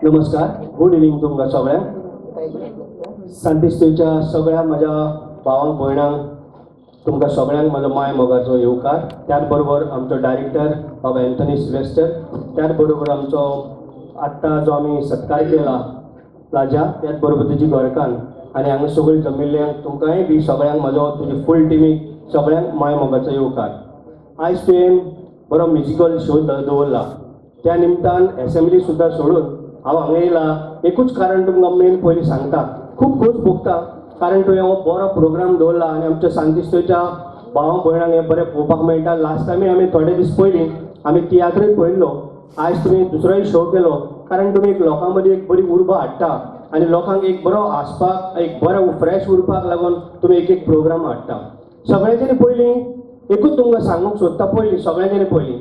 नमस्कार, good evening तुमकां सगळ्यांक. सांतिस्तेच्या सगळ्या म्हज्या भावांक, भयणांक, तुमकां सगळ्यांक म्हजो माय मोगाचो येवकार. त्याच बरोबर आमचो डायरेक्टर बाबा एन्थनी सिल्वेस्टर, त्याच बरोबर आमचो आत्तां जो आमी सत्कार केला राजा, त्याच बरोबर तुजी घरकान्न आनी हांगा सगळीं जमिल्ल्यांक, तुमकांय बी सगळ्यांक म्हजो, तुजी फूल टिमीक सगळ्यांक माय मोगाचो येवकार. आयज तुवें बरो म्युजिकल शो दवरला, त्या निमतान एसेंब्ली सुद्दां सोडून हांव हांगा येयला. एकूच कारण तुमकां मेन पयलीं सांगता, खूब खोस भोगता कारण तुवें हो बरो प्रोग्राम दवरला आनी आमच्या सांतिस्तेच्या भावां भयणांक हें बरें पळोवपाक मेळटा. लास्ट टायमूय आमी थोडे दीस पयलीं आमी तियात्रय पळयल्लो. आयज तुमी दुसरोय शो केलो कारण तुमी एक लोकां मदीं एक बरी उर्बा हाडटा आनी लोकांक एक बरो हांसपाक, एक बरो फ्रेश उरपाक लागून तुमी एक एक प्रोग्राम हाडटा. सगळ्यांच्यानी पयलीं एकूच तुमकां सांगूंक सोदता, पयलीं सगळ्यांच्यानी पयलीं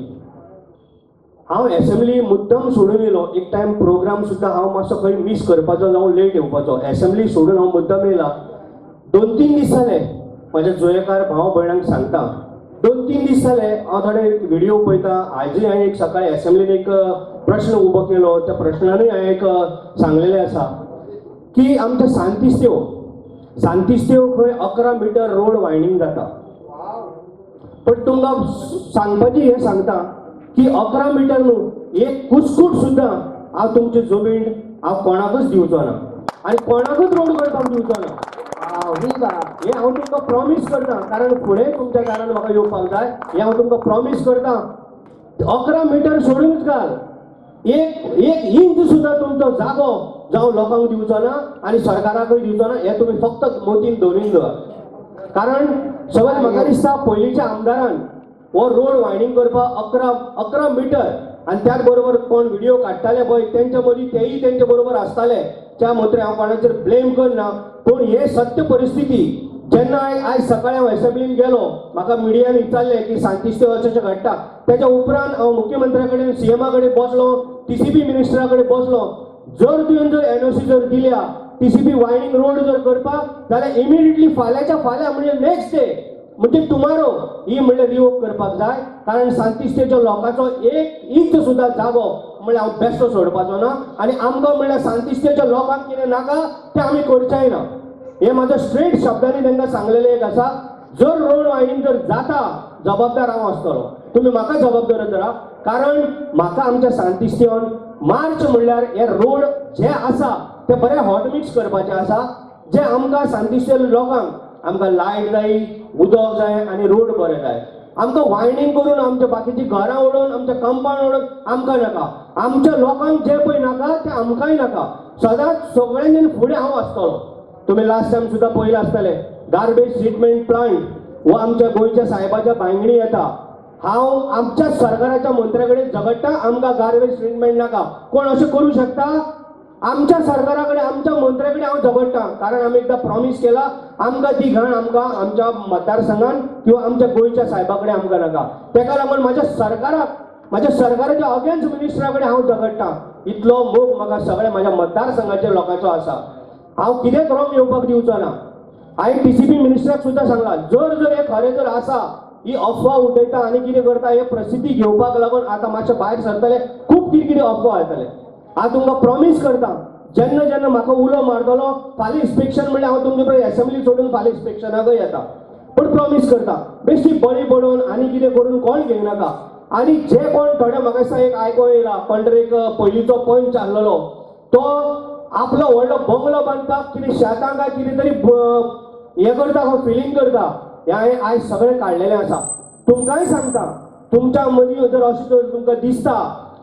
हांव एसेंब्ली मुद्दम सोडून येयलो. एक टायम प्रोग्राम सुद्दां हांव मातसो खंय मीस करपाचो जावं लेट येवपाचो, एसेंब्ली सोडून हांव मुद्दम येयला. 2-3 दीस जाले, म्हज्या जुयेकार भाव भयणांक सांगता, 2-3 दीस जाले हांव थोडे व्हिडिओ पळयता. आयजूय हांवें एक सकाळी एसेंब्लीन एक प्रश्न उबो केलो, त्या प्रश्नानूय हांवें एक सांगलेलें आसा की आमच्या सांतिस्तेव, सांतिस्तेव खंय 11 मिटर रोड वायंडींग जाता. पण तुमकां सांगपाची हें सांगता की 11 मिटर न्हू, एक कुस्कूट सुद्दां हांव तुमची जमीन हांव कोणाकूच दिवचो ना आनी कोणाकूच रोड करपाक दिवचो ना. हें हांव तुमकां प्रॉमीस करता, कारण फुडें तुमच्या दारान म्हाका येवपाक जाय. हें हांव तुमकां प्रॉमीस करता, 11 मिटर सोडूनच घाल, एक एक इंच सुद्दां तुमचो जागो जावं लोकांक दिवचो ना आनी सरकाराकूय दिवचो ना. हें तुमी फक्त मोतीन दवरून दवर, कारण सगळें म्हाका दिसता पयलींच्या आमदारान हो रोड वायंडींग करपाक 11 मिटर, आनी त्याच बरोबर कोण व्हिडिओ काडटाले पळय तेंच्या मदीं तेय तेंच्या बरोबर आसताले. त्या मंत्री हांव कोणाचेर ब्लेम करना, पूण हे सत्य परिस्थिती. जेन्ना आयज सकाळी हांव एसेंब्लीन गेलो, म्हाका मिडियान विचारलें की सांतिस्तेव अशें अशें घडटा. तेच्या उपरांत हांव मुख्यमंत्र्या कडेन, सीएमा कडेन बसलो, टीसीपी मिनिस्टरा कडेन बसलो. जर तुवें जर एनओसी जर दिल्या टीसीपी वायंडींग रोड जर करपाक जाल्यार इमिडिएटली फाल्यांच्या फाल्यां, म्हणजे नेक्स्ट डे, म्हणजे टुमारो ही म्हणल्यार रिवोक करपाक जाय. कारण सांतिस्तेच्या लोकांचो एक इंच सुद्दां जागो म्हणल्यार हांव बेश्टो सोडपाचो ना आनी आमकां म्हणल्यार सांतिस्तेच्या लोकांक कितें नाका तें आमी करचेंय ना. हें म्हाजो स्ट्रेट शब्दांनी तांकां सांगलेलें एक आसा, जर रोड वायंडींग जर जाता जबाबदार हांव आसतलो, तुमी म्हाका जबाबदार धरा. कारण म्हाका आमच्या सांतिस्तेवन मार्च म्हणल्यार हे रोड जे आसा ते बरे हॉट मिक्स करपाचे आसा, जे आमकां सांतिस्ते लोकांक आमकां लायट जाय, उदक जाय आनी रोड बरे जाय. आमकां वायंडींग करून आमच्या बाकीची घरां उडोवन, आमचें कंपाउंड उडोवन आमकां नाका. आमच्या लोकांक जें पळय नाका तें आमकांय नाका. सदांच सगळ्यांनी फुडें हांव आसतलो. तुमी लास्ट टायम सुद्दां पळयलां आसतलें, गार्बेज ट्रिटमेंट प्लांट हो आमच्या गोंयच्या सायबाच्या बांगणी येता. हांव आमच्या सरकाराच्या मंत्र्या कडेन झगडटा, आमकां गार्बेज ट्रिटमेंट नाका. कोण अशें करूं शकता? आमच्या सरकारा कडेन, आमच्या मंत्र्या कडेन हांव झगडटा, कारण आमी एकदां प्रॉमीस केला, आमकां ती घाण आमकां आमच्या मतदारसंघान किंवा आमच्या गोंयच्या सायबा कडेन आमकां नाका. तेका लागून म्हाज्या सरकाराक, म्हाज्या सरकाराच्या अगेन्स्ट मिनिस्टरा कडेन हांव झगडटा. इतलो मोग म्हाका सगळ्या म्हाज्या मतदारसंघाच्या लोकांचो आसा. हांव कितेंच रॉंग येवपाक दिवचो ना. हांवें टीसीपी मिनिस्टराक सुद्दां सांगलां, जर जर हें खरें जर आसा, ही अफवा उडयता आनी कितें करता, हे प्रसिद्धी घेवपाक लागून आतां मातशें भायर सरतले, खूब कितें कितें अफवा येतले. हांव तुमकां प्रॉमीस करता, जेन्ना जेन्ना म्हाका उलो मारतलो फाल्यां इन्स्पेक्शन म्हणल्यार हांव तुमचे बरोबर एसेंब्ली सोडून फाल्यां इन्स्पेक्शनाकय येता, पूण प्रॉमीस करता, बेश्टी बळी पडोवन आनी कितें करून कोण घेयनाका. आनी जे कोण थोडे म्हाका दिसता एक आयको येयला, कोण तरी एक पयलींचो पंच आसलेलो तो आपलो व्हडलो बंगलो बांदपाक कितें शेतां काय कितें तरी हें करता, फिलींग करता. हें हांवें आयज सगळें काडलेलें आसा. तुमकांय सांगता, तुमच्या मदीं जर अशें जर तुमकां दिसता,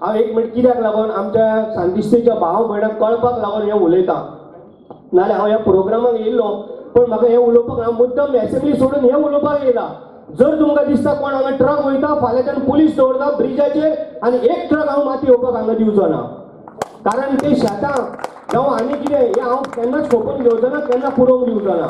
हांव एक मिनट कित्याक लागून आमच्या सांतिस्तेच्या भाव भयणांक कळपाक लागून हें उलयतां, नाल्यार हांव ह्या प्रोग्रामाक येयल्लो, पूण म्हाका हें उलोवपाक हांव मुद्दम एसेंब्ली सोडून हें उलोवपाक येयला. जर तुमकां दिसता कोण हांगा ट्रक वयता, फाल्यांच्यान पुलीस दवरता ब्रिजाचेर आनी एक ट्रक हांव माती येवपाक हांगा दिवचो ना. कारण ते शेतां जावं आनी कितें हें हांव केन्नाच खोपून घेवचो ना, केन्ना पुरोवंक दिवचो ना.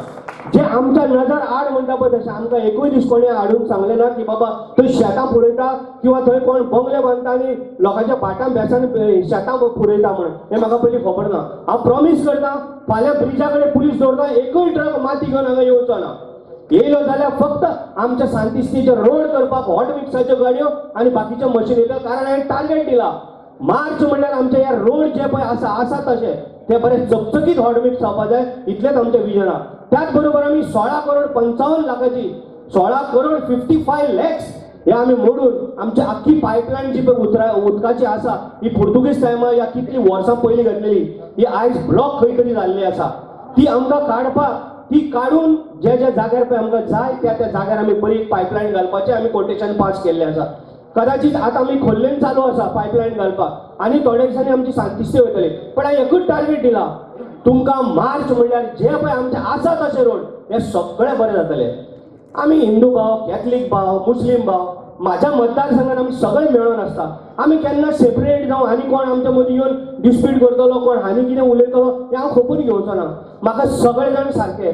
जे आमच्या नजर आड म्हणटा पळय तशें आमकां एकूय दीस कोणें हाडून सांगलें ना की बाबा थंय शेतां पुरयता किंवा थंय कोण बंगले बांदता आनी लोकांच्या भाटां बेसान शेतां पुरयता म्हण, हें म्हाका पयलीं खबर ना. हांव प्रॉमीस करता, फाल्यां ब्रिजा कडेन पुलीस दवरता, एकूय ट्रक माती घेवन हांगा येवचो ना. येयलो जाल्यार फक्त आमच्या सांतिस्तीचे रोड करपाक हॉट मिक्साच्यो गाडयो आनी बाकीच्यो मशीन येता, कारण हांवें टार्गेट दिला. मार्च म्हणल्यार आमचे हे रोड जे पळय आसा आसा तशे ते बरे चकचकीत हॉटमिक्स जावपा जाय, इतलेंच आमचें विजन आहा. त्याच बरोबर आमी 16 करोड 55 लाखाची, 16 करोड 55 लॅक्स हे आमी मोडून आमची आख्खी पायपलायन जी पळय उतरा उदकाची आसा, ही पुर्तुगीज टायमार या कितली वर्सां पयलीं घातलेली, ही आयज ब्लॉक खंय तरी जाल्ली आसा. ती आमकां काडपाक, ती काडून जे जे जाग्यार पळय आमकां जाय त्या त्या जाग्यार आमी बरी पायपलायन घालपाचें आमी कोटेशन पास केल्लें आसा. कदाचित आतां आमी खोर्लेन चालू आसा पायपलायन घालपाक आनी थोड्या दिसांनी आमची सांतिस्ते वयतली. पण हांवें एकूच टार्गेट दिला तुमकां, मार्च म्हणल्यार जे पळय आमचे आसा तशे रोड हे सगळे बरे जातले. आमी हिंदू भाव, कॅथलीक भाव, मुस्लीम भाव, म्हाज्या मतदारसंघात आमी सगळे मेळोन आसता. आमी केन्ना सेपरेट जावं आनी कोण आमच्या मदीं येवन डिस्प्यूट करतलो, कोण आनी कितें उलयतलो हें हांव खपून घेवचो ना. म्हाका सगळे जाण सारके.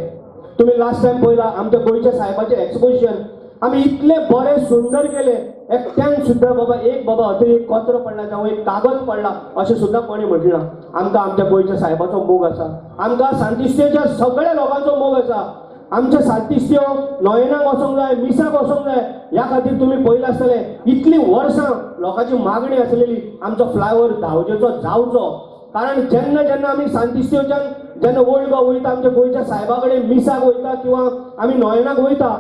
तुमी लास्ट टायम पळयला आमच्या गोंयच्या सायबाचें एक्सपोजिशन आमी इतलें बरें सुंदर केलें. एकट्यान सुद्दां बाबा एक बाबा थंय एक कचरो पडला जावं एक कागद पडला अशें सुद्दां कोणी म्हटलें ना. आमकां आमच्या गोंयच्या सायबाचो मोग आसा, आमकां सांतिस्तेच्या सगळ्या लोकांचो मोग आसा. आमच्या सांतिस्त्यो नोयेनाक वचोंक जाय, मिसाक वचोंक जाय. ह्या खातीर तुमी पळयलां आसतलें, इतलीं वर्सां लोकांची मागणी आसलेली आमचो फ्लायओवर धावजेचो जावचो. कारण जेन्ना जेन्ना आमी सांतिस्त्योच्यान जेन्ना ओल्ड गोवा वयता, आमच्या गोंयच्या सायबा कडेन मिसाक वयता किंवा आमी नोयेनाक वयता,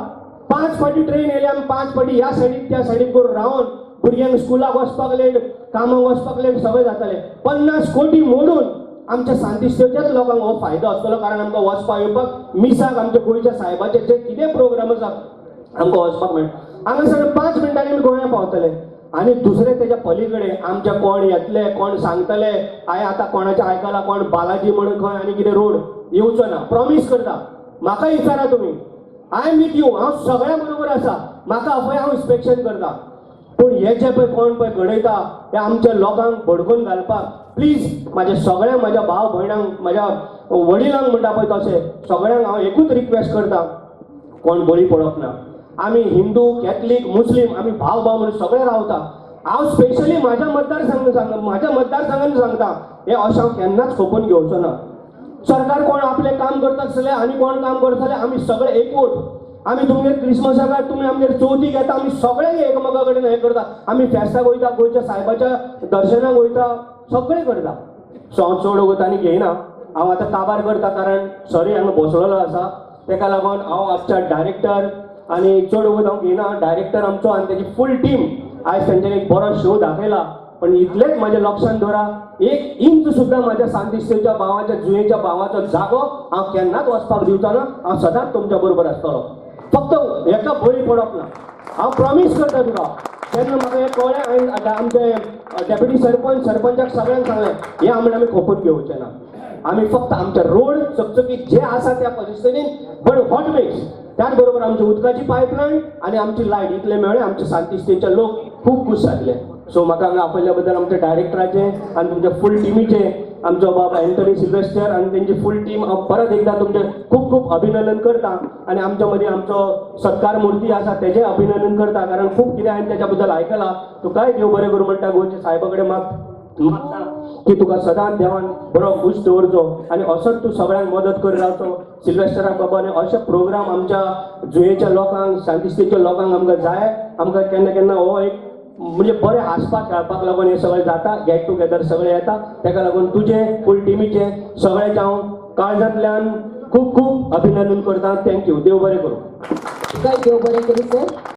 पांच फावटी ट्रेन येयली, आमी पांच फावटी ह्या सायडीक त्या सायडीक करून रावन भुरग्यांक स्कुलाक वचपाक लेट, कामाक वचपाक लेट, सगळें जातालें. 50 कोटी मोडून आमच्या सांतिस्तेच्याच लोकांक हो फायदो आसतलो, कारण आमकां वचपाक येवपाक मिसाक, आमच्या गोंयच्या सायबाचे जे कितें प्रोग्राम आसा आमकां वचपाक मेळटा. हांगासर 5 मिनटांनी आमी गोंया पावतले. आनी दुसरें तेच्या पलीकडे आमच्या कोण येतले, कोण सांगतले, हांवें आतां कोणाचें आयकलां, कोण बालाजी म्हणून खंय आनी कितें रोड येवचो ना. प्रॉमीस करता, म्हाका विचारा तुमी, I am with you. हांव सगळ्यां बरोबर आसा. म्हाका आपय, हांव इन्स्पेक्शन करता. पूण हे जे पळय कोण पळय घडयता ते आमच्या लोकांक भडकून घालपाक, प्लीज म्हाज्या सगळ्या म्हाज्या भाव भयणांक, म्हाज्या वडिलांक म्हणटा पळय तशें सगळ्यांक हांव एकूच रिक्वेस्ट करता, कोण बळी पडप ना. आमी हिंदू, कॅथलीक, मुस्लीम आमी भाव भाव म्हणून सगळे रावता. हांव स्पेशली म्हाज्या मतदारसंघ सांग, म्हाज्या मतदारसंघान सांगता, हें अशें हांव केन्नाच खपोवन घेवचो ना. सरकार कोण आपलें काम करता आसतलें आनी कोण काम करतले, आमी सगळे एकवट. आमी तुमगेर क्रिसमसाक, तुमी आमगेर चवथीक येता, आमी सगळे एकामेका कडेन हें करता. आमी फेस्ताक वयता, गोंयच्या सायबाच्या दर्शनाक वयता, सगळें करता. सो हांव चड वगत आनी घेयना. हांव आतां काबार करता, कारण सरी हांगा बसलेलो आसा. तेका लागून हांव आमच्या डायरेक्टर आनी चड वगत हांव घेयना. डायरेक्टर आमचो आनी तेजी फूल टीम आयज तेंच्यांनी एक बरो शो दाखयला. पण इतलेंच म्हाज्या लक्षात दवरा, एक इंच सुद्दां म्हाज्या सांतिस्तेच्या भावाच्या, जुयेच्या भावाचो जागो हांव केन्नाच वचपाक दिवचो ना. हांव सदांच तुमच्या बरोबर आसतलो. फक्त हेका बळी पडप ना, हांव प्रॉमीस करता तुका. तेन्ना म्हाका हें कळ्ळें, हांवें आतां आमचे डेप्युटी सरपंच, सरपंचाक सगळ्यांक सांगलें, हें आमी आमी खपून घेवचें ना. आमी फक्त आमचे रोड चकचकीत जे आसा त्या परिस्थितीन बट हॉट मिक्स, त्याच बरोबर आमची उदकाची पायपलायन आनी आमची लायट, इतले मेळ्ळे आमचे सांतिस्तेचे लोक खूब खूश जातले. सो म्हाका हांगा आपयल्ल्या बद्दल आमच्या डायरेक्टराचे आनी तुमच्या फूल टिमीचे, आमचो बाब एंथनी सिल्वेस्टर आनी तेंची फूल टीम, हांव परत एकदां तुमचें खूब खूब अभिनंदन करता. आनी आमच्या मदीं आमचो सत्कार मूर्ती आसा, तेजें अभिनंदन करता, कारण खूब कितें हांवें तेच्या बद्दल आयकलां. तुकाय देव बरें करूं म्हणटा. गोंयच्या सायबा कडेन मागता की तुका सदांच देवान बरो खूश दवरचो आनी असोच तूं सगळ्यांक मदत करीत रावचो. सिल्वेस्टराक बाबा, आनी अशे प्रोग्राम आमच्या जुयेच्या लोकांक, सांतिस्तेच्या लोकांक आमकां जाय. आमकां केन्ना केन्ना हो एक म्हणजे बरें हांसपाक खेळपाक लागून हें सगळें जाता, गेट टुगेदर सगळें येता. तेका लागून तुजें फूल टिमीचें सगळ्याचें हांव काळजांतल्यान खूब खूब अभिनंदन करता. Thank you, देव बरें करूं. तुकाय देव बरें करूं सर.